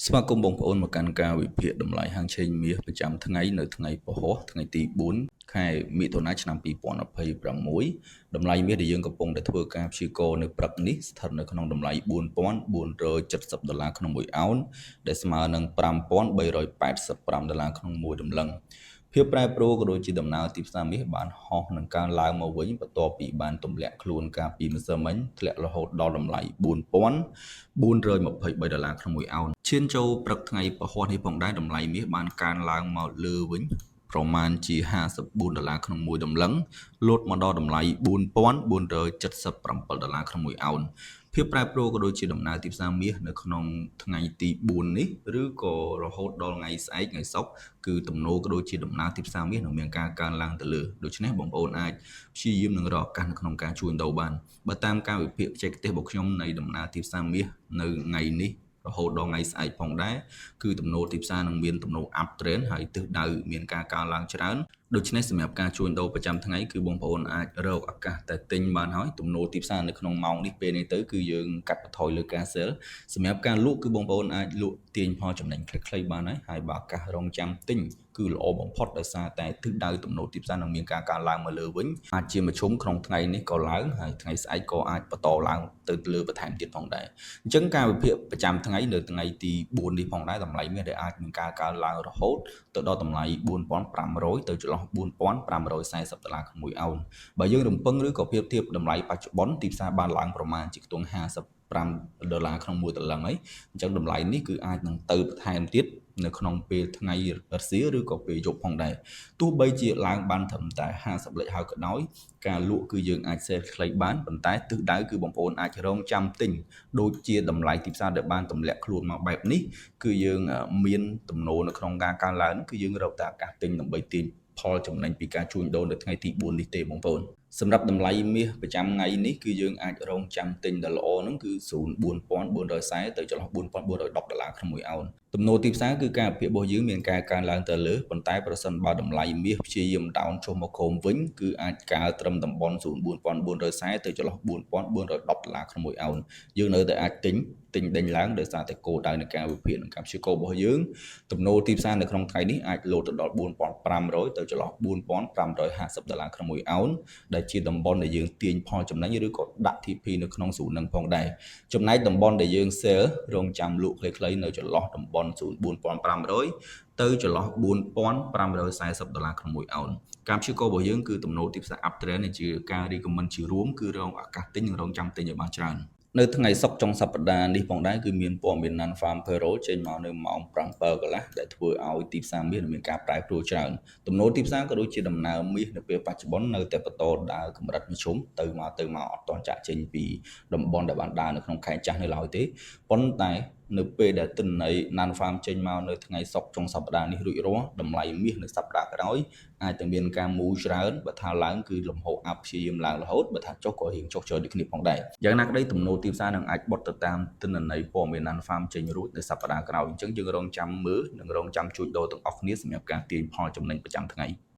ស្វាគមន៍បងប្អូនមកកាន់ការវិភាគតម្លៃហាងឆេងមាសប្រចាំថ្ងៃនៅថ្ងៃពហុថ្ងៃទី4ខែមិថុនាឆ្នាំ2026តម្លៃមាសដែលយើងកំពុងតែធ្វើការព្យាករណ៍នៅព្រឹកនេះស្ថិតនៅក្នុងតម្លៃ4470ដុល្លារក្នុងមួយអោនដែលស្មើនឹង5385ដុល្លារក្នុងមួយតម្លឹងភាពប្រែប្រួលក៏ដូចជាដំណើរទីផ្សារមាសបានហោះនឹងកើនឡើងមកវិញបន្ទាប់ពីបានទម្លាក់ខ្លួនកាលពីម្សិលមិញធ្លាក់រហូតដល់តម្លៃ4423ដុល្លារក្នុងមួយអោនឈានចូលព្រឹកថ្ងៃពហុនេះផងដែរតម្លៃមាសបានកើនឡើងមកលើវិញប្រមាណជា54ដុល្លារក្នុងមួយតម្លឹងលោតមកដល់តម្លៃ4477ដុល្លារក្នុងមួយអោនភាពប្រែប្រួលក៏ដូចជាដំណើរទីផ្សារមាសនៅក្នុងថ្ងៃទី4នេះឬក៏រហូតដល់ថ្ងៃស្អែកថ្ងៃសុក្រគឺទំនោរក៏ដូចជាដំណើរទីផ្សារមាសនឹងមានការកើនឡើងទៅលើដូច្នេះបងប្អូនអាចព្យាយាមនឹងរកឱកាសនៅក្នុងការជួញដូរបានបើតាមការវិភាគបច្ចេកទេសរបស់ខ្ញុំនៃដំណើរទីផ្សារមាសនៅថ្ងៃនេះរហូតដល់ថ្ងៃស្អែកផងដែរគឺទំនោរទីផ្សារនឹងមានទំនោរ up trend ហើយទិសដៅមានការកើនឡើងច្រើនដូច្នេះសម្រាប់ការជួញដូរប្រចាំថ្ងៃគឺបងប្អូនអាចរកឱកាសតែទិញបានហើយទំនោរទីផ្សារនៅក្នុងម៉ោងនេះពេលនេះទៅគឺយើងកាត់បន្ថយលើការ sell សម្រាប់ការលក់គឺបងប្អូនអាចលក់ទាញផលចំណេញខ្លីៗបានហើយហើយបើឱកាសរងចាំទិញគឺល្អបំផុតដោយសារតែទិសដៅទំនោរទីផ្សារនឹងមានការកើនឡើងមកលើវិញអាចជាមធ្យមក្នុងថ្ងៃនេះក៏ឡើងហើយថ្ងៃស្អែកក៏អាចបន្តឡើងទៅលើបន្ថែមទៀតផងដែរអញ្ចឹងការវិភាគប្រចាំថ្ងៃនៅថ្ងៃទី4នេះផងដែរតម្លៃមាសដែលអាចមានការកើនឡើងរហូតទៅដល់តម្លៃ4500ទៅចន្លោះ4540ដុល្លារក្នុងមួយអោនបើយើងរំពឹងឬក៏ប្រៀបធៀបតម្លៃបច្ចុប្បន្នទីផ្សារបានឡើងប្រមាណជាខ្ទង់55ដុល្លារក្នុងមួយតម្លឹងហើយអញ្ចឹងតម្លៃនេះគឺអាចនឹងទៅបន្ថែមទៀតនៅក្នុងពេលថ្ងៃរសៀលឬក៏ពេលយប់ផងដែរទោះបីជាឡើងបានត្រឹមតែ50លេខហើយក៏ដោយការលក់គឺយើងអាច sell ខ្លីបានប៉ុន្តែទិសដៅគឺបងប្អូនអាចរងចាំទិញដូចជាតម្លៃទីផ្សារដែលបានទម្លាក់ខ្លួនមកបែបនេះគឺយើងមានទំនោរនៅក្នុងការកើនឡើងគឺយើងរកតែឱកាសទិញដើម្បីទាញផលចំណេញពីការជួញដូរនៅថ្ងៃទី4នេះទេបងប្អូនសម្រាប់តម្លៃមាសប្រចាំថ្ងៃនេះគឺយើងអាចរងចាំទិញដ៏ល្អហ្នឹងគឺ04440ទៅចន្លោះ4410ដុល្លារក្នុងមួយអោនទំនោរទីផ្សារគឺការវិភាគរបស់យើងមានការកើនឡើងទៅលើប៉ុន្តែប្រសិនបើតម្លៃមាសព្យាយាម down ចុះមកក្រោមវិញគឺអាចកើត្រឹមតំបន់04440ទៅចន្លោះ4410ដុល្លារក្នុងមួយអោនយើងនៅតែអាចទិញទិញដេញឡើងដោយសារតែគោលដៅនៃការវិភាគនិងការព្យាករណ៍របស់យើងទំនោរទីផ្សារនៅក្នុងថ្ងៃនេះអាចលោតទៅដល់4500ទៅចន្លោះ4550ដុល្លារក្នុងមួយអោនដែលជាតំបន់ដែលយើងទាញផលចំណេញឬក៏ដាក់ TP នៅក្នុង zone នឹងផងដែរចំណែកតំបន់ដែលយើង sell រងចាំលក់ខ្លីៗនៅចន្លោះតំបន់04500ទៅចន្លោះ4540ដុល្លារក្នុងមួយអោនការព្យាករណ៍របស់យើងគឺទំនោរទីផ្សារ up trend នេះជាការ recommend ជារួមគឺរងឱកាសទិញនិងរងចាំទិញឲ្យបានច្រើននៅថ្ងៃសុក្រចុងសប្តាហ៍នេះផងដែរគឺមានព័ត៌មាន Non Farm Payroll ចេញមកនៅម៉ោង7កន្លះដែលធ្វើឲ្យទីផ្សារមាសមានការប្រែប្រួលច្រើនទំនោរទីផ្សារក៏ដូចជាដំណើរមាសនៅពេលបច្ចុប្បន្ននៅតែបន្តដើរកម្រិតមធ្យមទៅមកទៅមកអត់ទាន់ចាក់ចេញពីតំបន់ដែលបានដើរនៅក្នុងខែចាស់នៅឡើយទេប៉ុន្តែនៅពេលដែលទិន្នន័យ Non Farm ចេញមកនៅថ្ងៃសុក្រចុងសប្តាហ៍នេះរួចរាល់តម្លៃមាសនៅសប្តាហ៍ក្រោយអាចនឹងមានការមូលច្រើនបើថាឡើងគឺលំហូរ up ព្យាយាមឡើងរហូតបើថាចុះក៏រៀងចុះច្រើនដូចគ្នាផងដែរយ៉ាងណាក្តីទំនោរទីផ្សារនឹងអាចបុតទៅតាមទិន្នន័យព័ត៌មាន Non Farm ចេញរួចនៅសប្តាហ៍ក្រោយអញ្ចឹងយើងរងចាំមើលនិងរងចាំជួញដូរទាំងអស់គ្នាសម្រាប់ការទាញផលចំណេញប្រចាំថ្ងៃ។